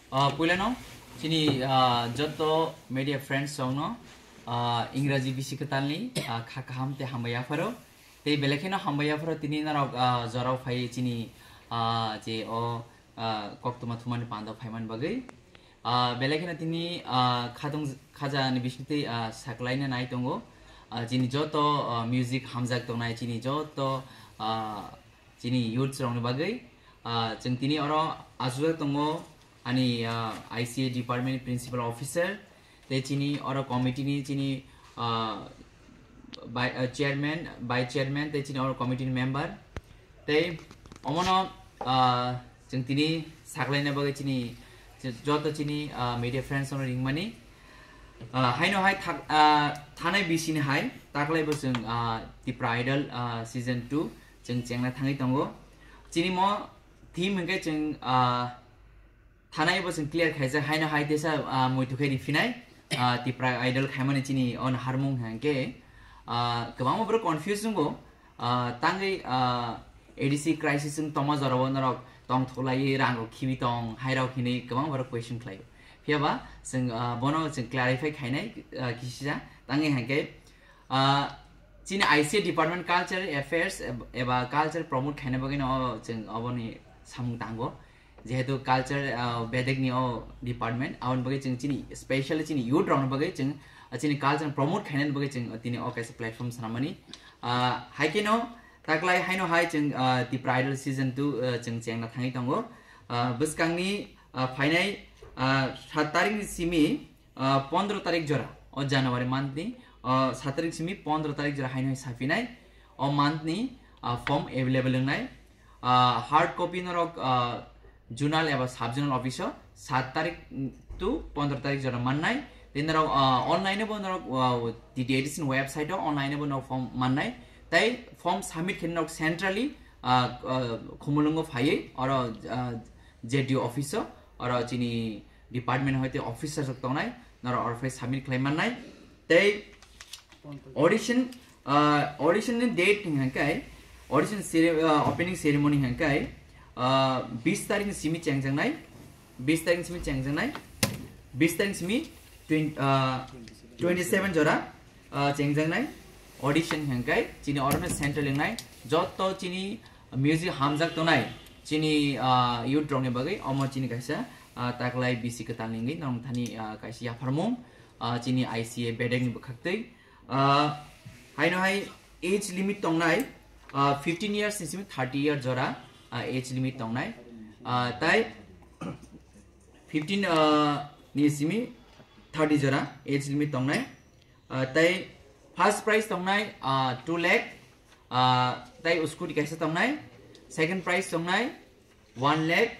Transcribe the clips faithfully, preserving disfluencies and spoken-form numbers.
Ah, puilano chini, ah, joto media friends rokno, ah, Ingraji bisi kwtalni, ah, kha kaham tei hambai yapharo. Tei belai kheno hambai yapharo tini norok, ah, jorao phai chini, ah, je o, ah, koktwma thumani pando phaiman bagwi. Ah, belai kheno tini, ah, khatung khaja ni bisingtwi, ah, saklaina nai tongo. Ah, chini joto, ah, music hamjak tongnai chini joto, ah, chini youths rokni bagwi. Ah, chwng tini oro achukjak tongo ani, ah, I C A department principal officer, tei chini oro committee ni chini, ah, by, ah, chairman, vice chairman, tei chini oro committee ni member. Tei omono, ah, chwng tini saklaina bagwi chini joto chini, ah, media friends rokno ringmani. Ah, haino hai thak-, ah, thanai bisini hai taklai bo chwng, ah, Tipra Idol, ah, season two chwng chengna thangwi tongo. Chini mo theme hwnkhe chwng, ah, thanai bo chwng clear khaijak, haino hai tesa, ah, muitu khe riphinai, ah, Tipra Idol khaimani chini o naharmung hwnkhe, ah, kwbangma borok confuse wngo, ah, tangwi, ah, A D C crisis wng tongma jorao norok tongthoklaiwi rang rok khibi tong, hai rok hinwi kwbang borok question khlaio. Phiya ba chwng, ah, bono chwng clarify khainai, ah, kisisa tangwi hwnkhe, ah, chini I C A department culture affairs eb-, eba culture promote khaina bagwi no chwng oboni samung tango. Jehetu culture, ah, bedek ni o department, aboni bagwi chwng chini specially chini youth rokni bagwi chwng, ah, chini culture promote khainani bagwi chwng tini o kaisa platform swnamani. Ah, hai kheno taklai haino hai chwng, ah, Tipra Idol season two, ah, chwng chengna thangwi tongo. Ah, bwskangni, ah, phainai, ah, sat tarik ni simi, ah, pondro tarik jora o January month ni, ah, sat tarik simi pondro tarik jora haino hai saphinai o month ni, ah, form available wngnai. Ah, hard copy norok, ah, zonal eba sub zonal office o sat tarik to pondro tarik jora mannai. Tei norok, ah, online bo norok, ah, T T A D C ni website o online bo norok form mannai. Tei form submit khe norok centrally, ah, ah, Khumulwngo phaiwi oro, ah, Z D O office o oro chini department hoite officer rok tongnai, norok oro phai submit khlai mannai. Tei audition, ah, audition ni date hwnkhe audition cere-, ah, opening ceremony hwnkhe, ah, bis tarik ni simi chengjaknai, bis tarik ni simi chengjaknai, bis tarik ni simi twen-, ah, twenty seven jora, ah, chengjaknai audition hwnkhe chini oro no central wngnai joto chini music hamjak tongnai chini, ah, youth rokni bagwi omo chini kaisa, ah, taklai bisi kwtal ni wngwi norok thani, ah, kaisa yapharmung, ah, chini I C A bedek ni bwkhaktwi. Ah, haino hai age limit tongnai, ah, fifteen years ni simi thirty year jora, ah, age limit tongnai. Ah, tai fifteen, ah, ni simi thirty jora age limit tongnai. Ah, tai first prize tongnai, ah, two lakh, ah, tai scooty kaisa tongnai, second prize tongnai one lakh,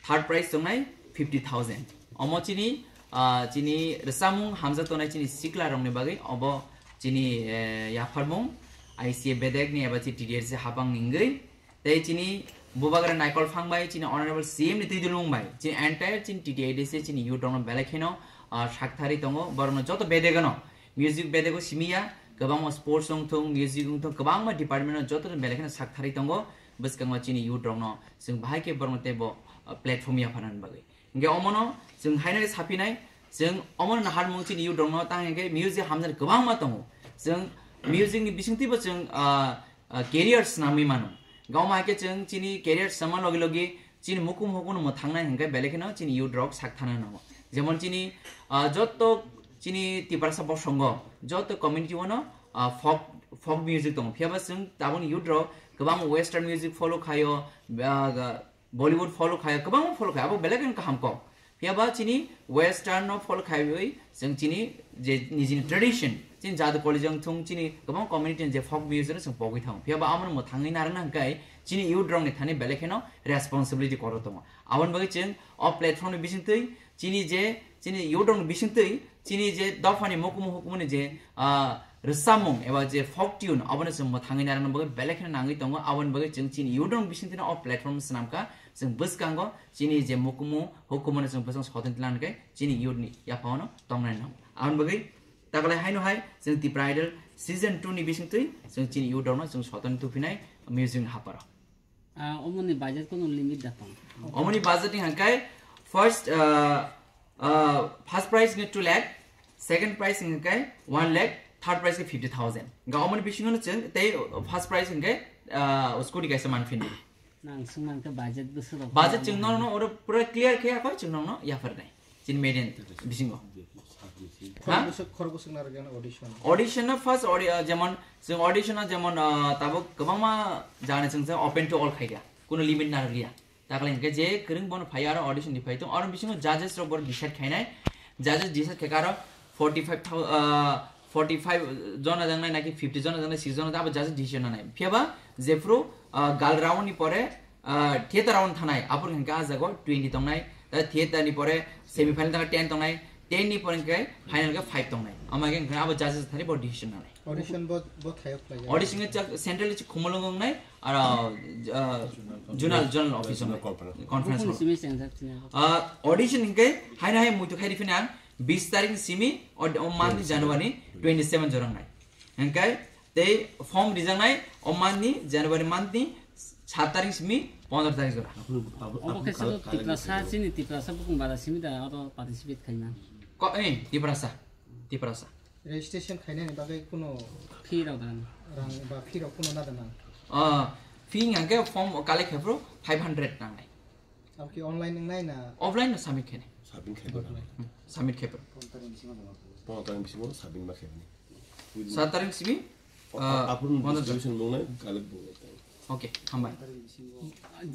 third prize tongnai fifty thousand. Omo chini, ah, chini rwchapmung hamjak tongnai chini sikla rokni bagwi obo chini, eh, yapharmung I C A bedek ni eba chi T D R C habang ni wngwi. Tei chini bubagra Naikol Phang bai chini honorable C M ni twi dulung bai chini entire chini T T A D C chini youth rokno belai kheno, ah, sakthari tongo, borokno joto bedegano music bedego simiya, kwbangma sports wngthung, music wngthung, kwbangma department o joto belai kheno sakthari tongo. Bwskango chini youth rokno chwng bahai khe borokno teibo, ah, platform yapharnani bagwi. Hingke omono chwng haino saphinai, chwng omono naharmung chini youth rokno tang hingke music hamjani kwbangma tongo. Chwng music ni bisingtwibo chwng, ah, ah, career swnamwi mano. Gawma haike chwng chini career swngma logi logi chini mukum hukuno mwthangnai hingke belai kheno chini youth rok sak thana nango. Jemon chini, ah, jotto chini Tiprasa bosongo, jotto community wano, ah, folk, folk music tongo. Phiyaba chwng taboni youth rok kwbang western music follow khaio, ah, Bollywood follow khaio, kwbangma follow khaio, abo belai kheno kaham kok. Phiyaba chini western no follow khaiwi chwng chini je nijini tradition, chini jadu koli jang thung chini kwbang community ni je folk music no chwng pogwi thango. Phiyaba amo no mwthangwi narwkna hwnkhe chini youth rok ni thani belai kheno responsibility kwrwi tongo. Aboni bagwi chwng o platform ni bisingtwi chini je, chini youth rok ni bisingtwi chini je dophani mukumu hukumuni je, ah, rwchapmung eba je folk tune, abono chwng mwthangwi narwkna bagwi belai kheno nangwi tongo. Aboni bagwi chwng chini youth rok ni bisingtwino o platform swnamkha, chwng bwskango chini je mukumu hukumono chwng bwskango sotoni tlang khe chini youth ni yaphangno tongnai nango. Aboni bagwi taklai haino hai chwng Tipra Idol season two ni bisingtwi chwng chini youth rokno chwng sotoni tuphinai music ni haparo. Ah, omoni budget kono limit da tong? Omoni budget ni hangkai First, uh, uh, first prize nge two lakh, second prize nge one lakh, third prize nge fifty thousand. Ga omoni bisingo no cheng tei first prize nge, uh, scooty kaisa manfin. Nang sung nang ke budget busu rok. Budget cheng no no oro pura clear khe ako cheng no no ya phar nai. Chin median bisingo. Ha? Khorok bwswk narwkya audition. Audition no first audi-, uh, jemon cheng audition no jemon, uh, tabuk kwbangma jani cheng open to all khaikha. Kuno limit narwkya. Takle hingke je kwrwng bono phai aro audition ni phai tong, aro bisingo judges rok boro decide khainai, judges decide khaika aro forty five thou-, ah, forty five jona jangnai naki fifty jona jangnai, six jona abo judges decision nanai. Phiyaba jephru, ah, gal round ni pore, ah, theater round thanai, abor hingke ah jago twenty tongnai, ta theater ni pore semi final tangka ten tongnai, ten ni pore hingke final ke five tongnai. Ama hingke abo judges thani bo decision nanai. Audition bo, bo thayok khlai. Audition ke chak central chi khumulung nai, aro, ah, zonal, zonal office nai. Conference hall. Simi sengjak sini. Ah, audition hingke haino hai muitu khai rifina bis tarik simi o, o month ni January twenty seven jorang nai. Hingke tei form rijak nai o month ni January month ni sat tarik simi pondro tarik jora. Obo khe sabo Tiprasa, chini Tiprasa bukung bara simi da oro participate khaima. Ko, eh, Tiprasa. Tiprasa. Registration khainani bagwi kuno Fee rok dan. Rang ba fee rok kuno nada nang? Ah, fee hingke form collect khe phuru five hundred nangnai. Abo ki online wngnai na? Offline no submit khainai. Submit khe ba. Hmm, submit khe phuru. Pondro tarik bisingo submit ma khe bini. Sat tarik simi, ah, ah, apun pondro distribution bongnai, collect bongnai tang. Okay, hambai.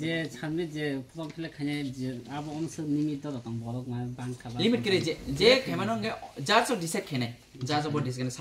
Je submit je form fill up khainai je abo onse limit to tong borok ma bang kha ba. Limit kre je, je khaimano nge judge o decide khainai. Judge o bo decide khainai.